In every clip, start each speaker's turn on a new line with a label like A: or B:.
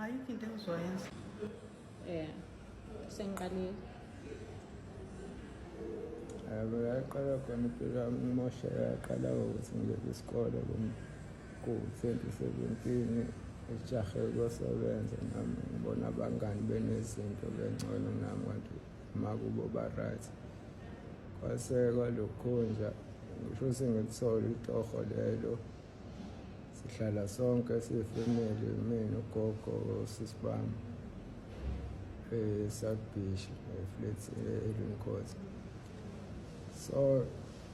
A: Ayikho into engizoyenza.
B: Yeah. Sengiqalile.
C: Yebo, yaqala khona impilo yami imosheka, yaqala ngokuthi ngiyeke isikole ku-2017 ngijahe ukuyosebenza nami ngibona abangani benezinto bengcono kunami kanti makubo ba-right. Kwase kwalokhunja ngisho sengilithola itoho lelo sihlala sonke siyifemeli mina ugogo osisi bami e-South Beach eflat e-Elwyn Court. So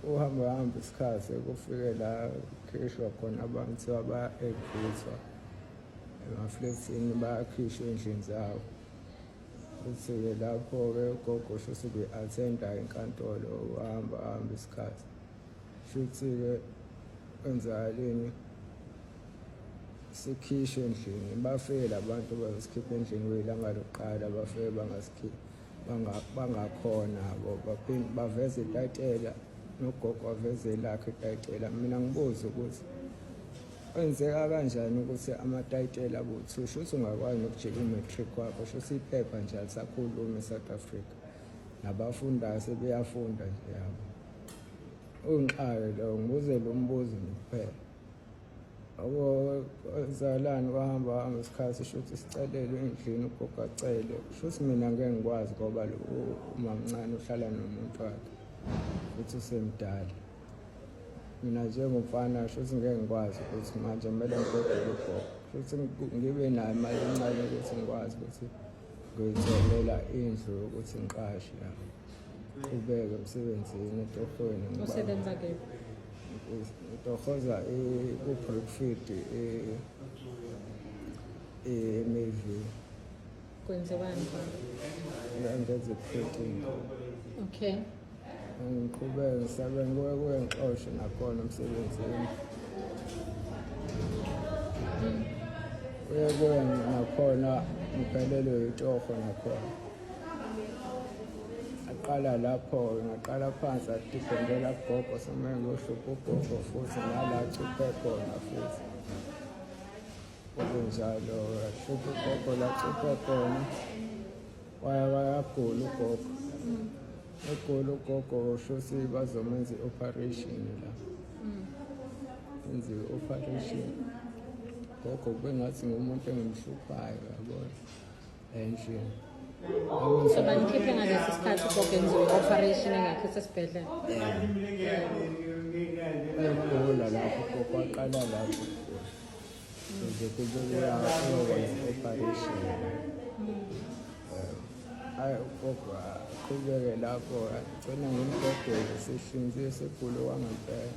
C: uhamba hamba isikhathi kufike la khishwa khona abantu kuthiwa baya-evithwa emaflethini bayakhishwa ey'ndlini zabo. Futhi-ke lapho-ke ugogo shuthi be-attenda inkantolo uhamba hamba isikhathi. Shuthi-ke kwenzakaleni sikhishwe endlini bafike labantu bazosikhipha endlini kuyilanga lokuqala bafike bangasikhipha bangakhona bo baphinde baveze itayitela nogogo waveze elakhe itayitela. Mina ngibuze ukuthi kwenzeka kanjani ukuthi amatayitela abu-two, shuthi ungakwazi nokujika u-matric wakho, shuthi iphepha nje alisakhulumi e-South Africa, nabafundayo sebeyafunda nje yabo. Ungixake lo ngibuze lo mbuzo nje kuphela. Yabo zalani kwahamba hamba isikhathi shuthi sicelelwe endlini ugogo acele shuthi mina ngeke ngikwazi ngoba lo umamncane uhlala nomuntu wakhe futhi usemdala. Mina njengomfana shuthi ngeke ngikwazi ukuthi manje kumele ngigoduke ugogo shuthi ngibe nayo imali encane ukuthi ngikwazi ukuthi ngiyitholela indlu yokuthi ngiqashe la. Qhubeke emsebenzini etohweni.
B: Usebenza kephi?
C: Ngitohoza ku-Brookfield e-Mayville.
B: Kwenziwani khona?
C: Ngenza i-printing.
B: Okay.
C: Ngiqhubeke ngisebenze kuye kuye ngixoshe nakhona emsebenzini. Kuye kuye nakhona ngiphelelwe yitoho nakhona. Aqala lapho-ke ngaqala phansi adibhendela kugogo semele ngiyohlupha ugogo futhi nala acuphe khona futhi. Okunjalo ahlupha ugogo la acuphe khona waya wayagula ugogo. Egula ugogo shuthi bazomenza i-operation la. Enziwe i-operation. Gogo kube ngathi ngumuntu engimhluphayo yabona. Endlini.
B: So banikhiphe ngalesi sikhathi ugogo enziwe i-operation engakho esesibhedlela.
C: Egula lapho ugogo waqala lapho ukugula. Kuze kube kuyokwenza i-operation. Hayi ugogo aqhubeke lapho agcina ngimgogele sihlinziwe segule kwangempela.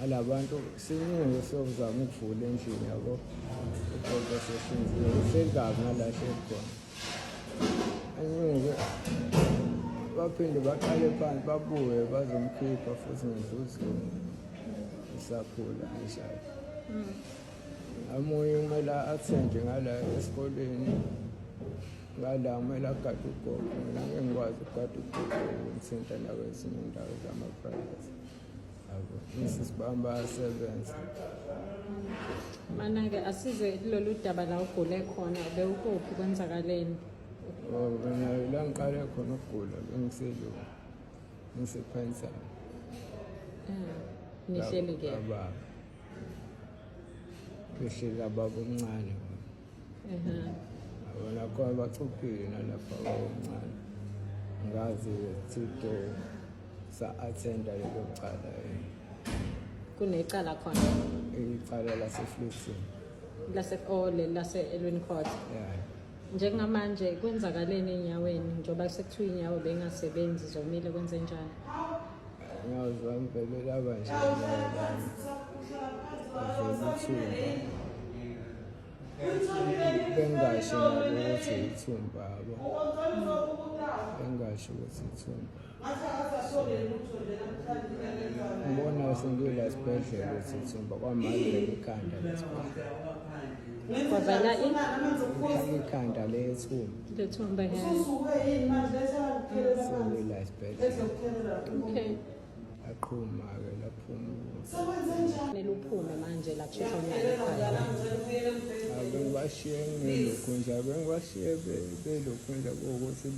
C: Alabantu sinyuke siyozama ukuvula endlini yabo. Ugogo sehlinziwe uhleli kabi ngala hleli khona. Anyuke baphinde baqale phansi babuye bazomkhipha futhi ngendluzula isaphula njalo. Amunye kumele athenge ngala esikoleni ngala kumele agade ugogo mina ngeke ngikwazi ukugada ugogo ngithinta nakwezinye indawo zama-private. Yabo, Mrs. Bamba asebenza.
B: Mana-ke asize kulolu daba la ugule khona bewukuphi kwenzakaleni?
C: Oh, mina la ngiqale khona ukugula bengiselu ngisephansana.
B: Nihleli ke.
C: Baba. Ngihleli kababa omncane. Yabona khona bacuphile nalapha omncane. Ngazi thito sa-attenda lelo cala
B: Kunecala khona.
C: Icala laseflexini.
B: Lase oh leli lase Elwyn Court.
C: Yeah.
B: Njengamanje kwenzakaleni enyaweni njengoba sekuthiwa inyawo bengasebenzi zomile kwenze njani?
C: Inyawo zami vele laba nje inyawo lami. Vele ithumba. Bengasho nabo ukuthi ithumba yabo. Bengasho ukuthi ithumba. Ngibona sengila esibhedlela ukuthi ithumba kwamanje ikhanda lesibhedlela.
B: Kwavela
C: ikhanda lethumba.
B: Lethumba he.
C: Sengila esibhedlela.
B: Okay.
C: Aqhuma-ke laphuma.
B: Fanele uphume manje la kushisa unayo ekhaya.
C: Abengibashiye ngilokhu nje, abengibashiye belokhu nje kuwukuthi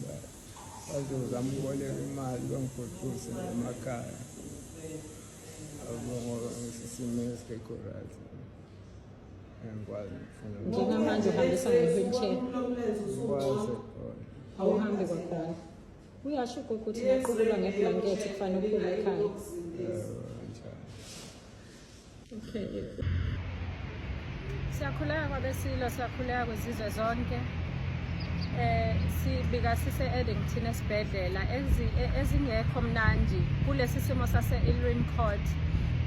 C: bazozama ukuboleka imali bangigoduse emakhaya. Yabo ngoba ngisesimeni esingekho right. Angikwazi ukufuna.
B: Njengamanje uhambisa nge-wheelchair.
C: Ngikwazi khona.
B: Awuhambi kwakhona. Uyasho ugogo ukuthi naqubulwa ngeblankethi kufanele uphume ekhaya.
C: Yebo, kanjalo.
B: Okay. Siyakhuleka kwabesilo, siyakhuleka kwizizwe zonke. Sibika sise Addington esibhedlela ezingekho mnandi kulesi simo sase Elwyn Court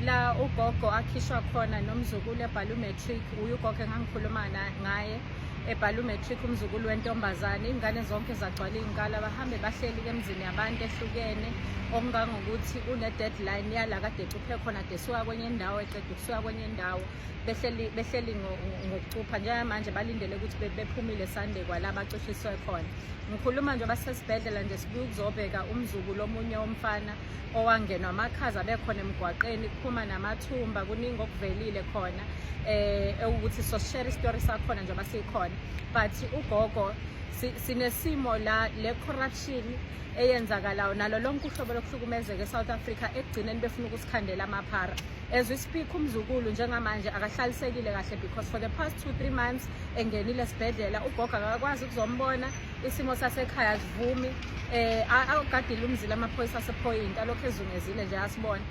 B: la ugogo akhishwa khona nomzukulu ebhala umatric. Uye ugogo engangikhuluma ngaye ebhala umatric, umzukulu wentombazane. Ingane zonke zagcwala iy'nkala, bahambe bahleli emzini yabantu ehlukene, okungangokuthi une-deadline yala kade ecuphe khona, de suka kwenye indawo, eqeda ukusuka kwenye indawo, behleli ngokucupha. Njengamanje balindele ukuthi bephumile Sunday kwala bacishiswe khona. Ngikhuluma nje basesibhedlela nje, sibuye ukuzobheka umzukulu omunye womfana owangenwa amakhaza, bekhona emgwaqeni kuphuma namathumba, kuningi okuvelile khona ukuthi so share story sakhona njengoba sikhona. But ugogo sinesimo la le corruption eyenzakalayo nalo lonke uhlobo lokuhlukumezeka eSouth Africa, ekugcineni befuna ukusikhandela amaphara. As we speak, umzukulu njengamanje akahlalisekile kahle because for the past 2 3 months engenile esibhedlela, ugogo akakwazi ukuzombona. Isimo sasekhaya asivumi. Awugadile umzila amaphoyisa asePoint alokhu ezungezile nje, asibona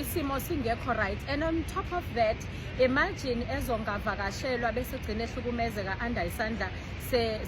B: isimo singekho right. And on top of that, imagine ezongavakashelwa bese gcina ehlukumezeka under isandla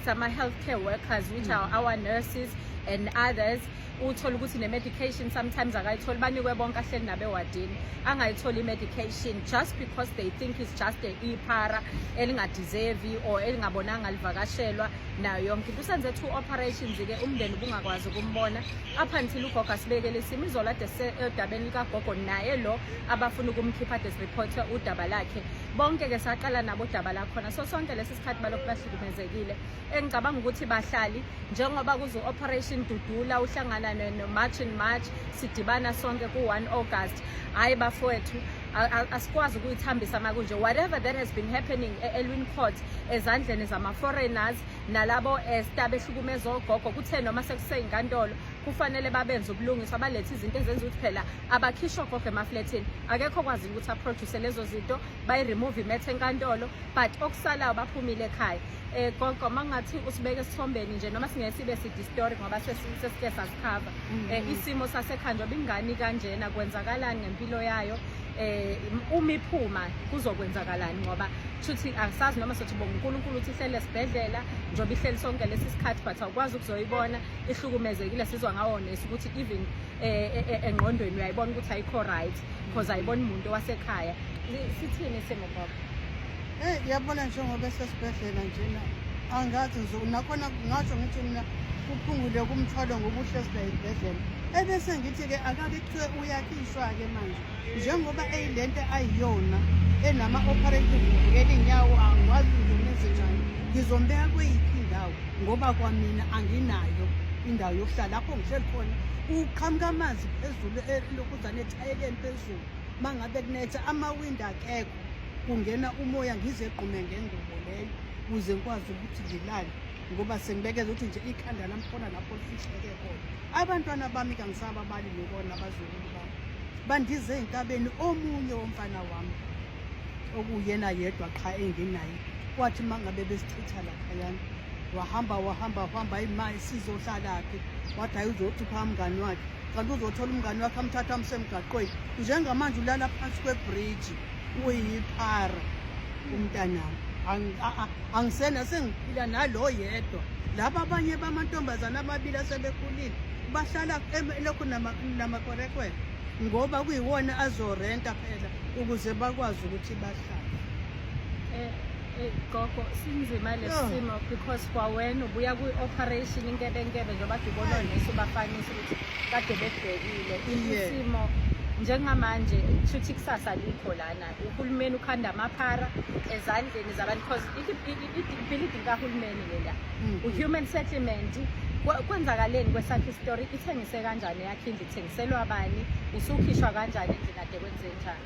B: sama healthcare workers, which are our nurses and others. Uthola ukuthi ne-medication sometimes akayitholi, banikwe bonke ahleli nabo ewadini, angayitholi i-medication just because they think it's just a iphara elingadeservi or elingabonanga livakashelwa nayo yonke into. Usenze two operations-ke, umndeni ubungakwazi ukumbona up until ugogo asibekele isimo izolo ade odabeni likagogo naye lo abafuna ukumkhipha, ade siriphothwe udaba lakhe. Bonke-ke saqala nabo udaba lakhona. So sonke lesi sikhathi balokhu bahlukumezekile. Engicabanga ukuthi bahlali, njengoba kuzo-Operation Dudula, uhlangana no-March and March, sidibana sonke ku-1 August. Hhayi bafowethu, asikwazi ukuyithambisa makunje. Whatever that has been happening e-Elwyn Court ezandleni zama-foreigners nalabo esta behlukumeza ogogo, kuthe noma sekusey'nkantolo kufanele babenze ubulungiswa, balethe izinto ezenza ukuthi phela abakhishwa ogogo emaflethini. Akekho okwazi ukuthi aproduce lezo zinto, bayi-remove imatter enkantolo, but okusalayo baphumile ekhaya. Gogo, uma kungathi usibeke esithombeni nje, noma singeke sibe side story ngoba sesike sasikhava isimo sasekhaya, njengoba ingane kanjena, kwenzakalani ngempilo yayo? Uma iphuma kuzokwenzakalani? Ngoba shuthi asazi noma sothi bonga uNkulunkulu ukuthi ihlele esibhedlela njengoba ihleli sonke lesi sikhathi, but awukwazi ukuzoyibona ihlukumezekile. Sizwa ngawo nesi ukuthi even engqondweni uyayibona ukuthi ayikho right because ayiboni umuntu wasekhaya. Sithini isimo, gogo?
A: Eh, yabona, njengoba esesibhedlela njena, angazi nje nakhona. Ngasho ngithi mina kuphungule kumthwalo ngoba uhlezi la esibhedlela. Ebese ngithi-ke akake kuthiwe uyakhishwa-ke manje njengoba eyilento ayiyona enama-operative kuvikela iy'nyawo. Angikwazi ngizomenze njani, ngizombeka kweyiphi indawo, ngoba kwamina anginayo indawo yokuhlala. Lapho ngihleli khona uqhamuka amanzi phezulu elokhuzane ethayeleni phezulu. Uma ngabe kunetha, amawindi akekho, kungena umoya. Ngize egqume ngengubo leyo ukuze ngikwazi ukuthi ngilale, ngoba sengibekeza ukuthi nje ikhanda lami khona lapho lifihleke khona. Abantwana bami kangisababali nokona, abazukulu bami bandize ey'ntabeni. Omunye womfana wami okuyena yedwa qha enginaye, kwathi uma ngabe besichitha laphayana, wahamba wahamba wahamba, ima sizohlalaphi? Wathi hayi, uzothupha umngani wakhe, kanti uzothola umngani wakhe amthatha amsemgaqweni. Njengamanje ulala phansi kwebhriji, uyiphara umntanami. Angisena, sengiphila nalo yedwa. Laba abanye bamantombazane ababili asebekhulile bahlala lokhu namakwerekwere ngoba kuyiwona azorenta phela ukuze bakwazi ukuthi bahlale.
B: Gogo, sinzima lesi simo because kwawena ubuya kwi-operation inkebenkebe, njengoba ubona onesi ubafanisa ukuthi kade bekubhekile. Isimo njengamanje kushuthi kusasa likho lana. Uhulumeni ukhanda amaphara ezandleni zabantu because ibhilidi kahulumeni lela. U-human settlement Kwenzakaleni kwesakhe isitori? Ithengise kanjani yakhe indlu? Ithengiselwa bani? Usukhishwa kanjani endlini? Ade kwenze njani?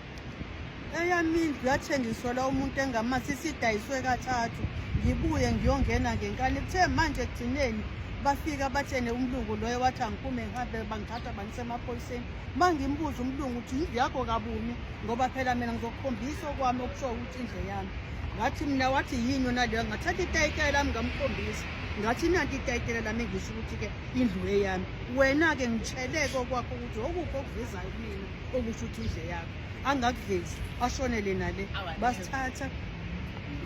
A: Eyami indlu yathengiselwa umuntu engamazi, isidayiswe kathathu. Ngibuye ngiyongena ngenkani. Kuthe manje ekugcineni bafika batshene umlungu loyo, wathi angiphume ngihambe, bangithatha bangise emaphoyiseni. Uma ngimbuza umlungu ukuthi indlu yakho kabuni, ngoba phela mina ngizokukhombisa okwami okusho ukuthi indlu yami. Ngathi mina, wathi yini yona leyo? Ngathatha itayitela lami ngamkhombisa, ngathi nanti itayitela lami engisho ukuthi-ke indlu eyami. Wena-ke ngitsheleke okwakho ukuthi okuphi okuvezayo kumina okusho ukuthi indlu yakho. Angakuvezi, ashonele nale. Basithatha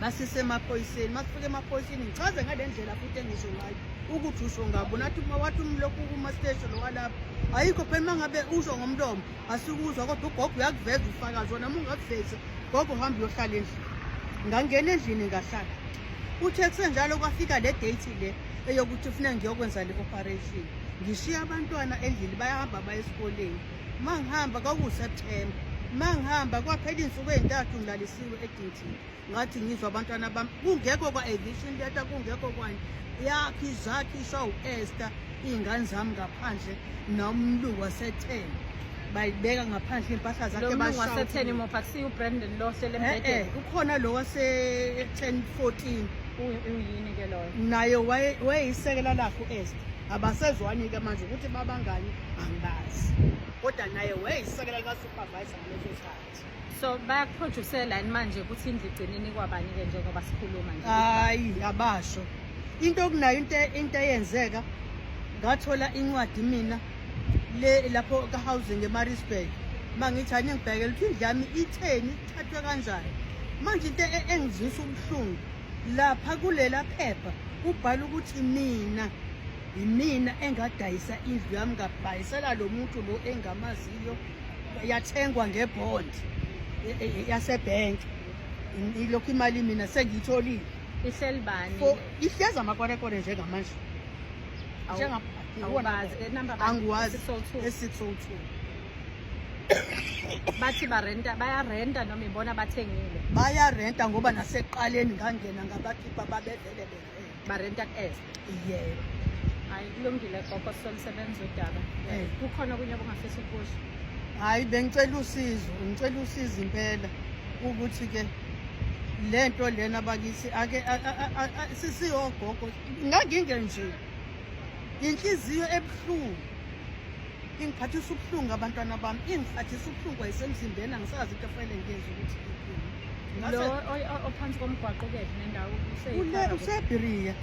A: basise emaphoyiseni. Masifika emaphoyiseni ngichaze ngale ndlela futhi engisho ngayo ukuthi usho ngabo nathi uma wathi umlokhu kuma-station walapho ayikho phela. Uma ngabe usho ngomlomo asikuzwa, kodwa ugogo uyakuveza ufakazi wona. Uma ungakuvezi, gogo, uhambe uyohlala endlini. Ngangena endlini ngahlala. Uthe kusenjalo kwafika le date le eyokuthi funeka ngiyokwenza le operation. Ngishiya abantwana endlini, bayahamba baye esikoleni. Uma ngihamba kwakuwuSeptemba, uma ngihamba kwaphela iy'nsuku ey'ntathu ngilalisiwe eDington. Ngathi ngizwa abantwana bami, kungekho kwa-eviction letter, kungekho kwani, yakhi zakhishwa u-Esther iy'ngane zami ngaphandle nomlungu wasetheni, bayibeka ngaphandle iy'mpahla zakhe.
B: Lo mlungu
A: bashaya
B: wasetheni mopha kusiyo uBrandon lo ohlele
A: Eh,
B: embhedeni?
A: ukhona lo wase-10 14.
B: Uyini ke loyo?
A: Naye wayeyisekela lakhe u-Esther. Abasezwani-ke manje ukuthi babangani angibazi, kodwa naye wayeyisekela lika-supervisor ngaleso sikhathi.
B: So bayakuproducela yini manje ukuthi indlu igcine inikwa bani-ke njengoba sikhuluma nje?
A: Hayi, abasho into okunayo. Into eyenzeka, ngathola incwadi mina le lapho ka-housing eMaritzburg. Uma ngithi aningibhekele ukuthi indlu yami itheni, ithathwe kanjani. Manje into engizwisa ubuhlungu lapha kulela phepha kubhala ukuthi mina yimina engadayisa indlu yami, ngabhayisela lo muntu lo engamaziyo, yathengwa ngebond yasebhenki. Ilokhu imali mina sengiyitholile.
B: Ihleli bani?
A: For ihlezi amakwerekwere njengamanje.
B: Awubazi? Number bani?
A: Angiwazi.
B: 602.
A: E-602.
B: Bathi barenta, bayarenta noma ibona bathengile?
A: Bayarenta, ngoba nasekuqaleni ngangena ngabakhipha, babevele berenta.
B: Barenta ku-Esther?
A: Yebo.
B: Hayi, kulungile gogo, sizolusebenza udaba. Kukhona okunye obungafisa ukusho?
A: Hhayi, bengicela usizo, ngicela usizo impela ukuthi-ke le nto lena bakithi ake sisiyogogo nganginge nje inhliziyo ebuhlungu, ingiphathisa ubuhlungu abantwana bami, ingiphathisa ubuhlungu kwayisemzimbeni, angisazi into efanele ngiyenze ukuthi iphile.
B: Lo ophansi komgwaqo kephi nendawo?
A: Usebhiriya, usebhiriya.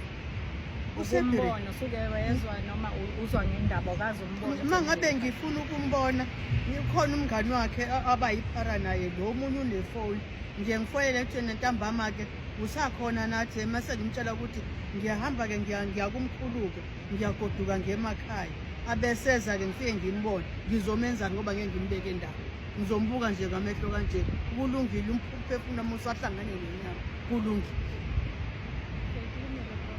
B: Ukumbona usuke wezwa noma uzwa ngendaba, okaze umbone?
A: Uma ngabe ngifuna ukumbona, ngikhona umngani wakhe abayiphara naye lo omunye unefoni, ngiye ngifonele ekutheni ntambama-ke usakhona nathi, mase ngimtshela ukuthi ngiyahamba-ke, ngiyakumkhulu-ke, ngiyagoduka ngemakhaya, abeseza-ke ngifike ngimbone. Ngizomenzani ngoba ngeke ngimbeke endawo? Ngizombuka nje ngamehlo kanje, kulungile, umphefumulo wami usahlangane nenyama, kulungile.
B: Okay, kulungile gogo.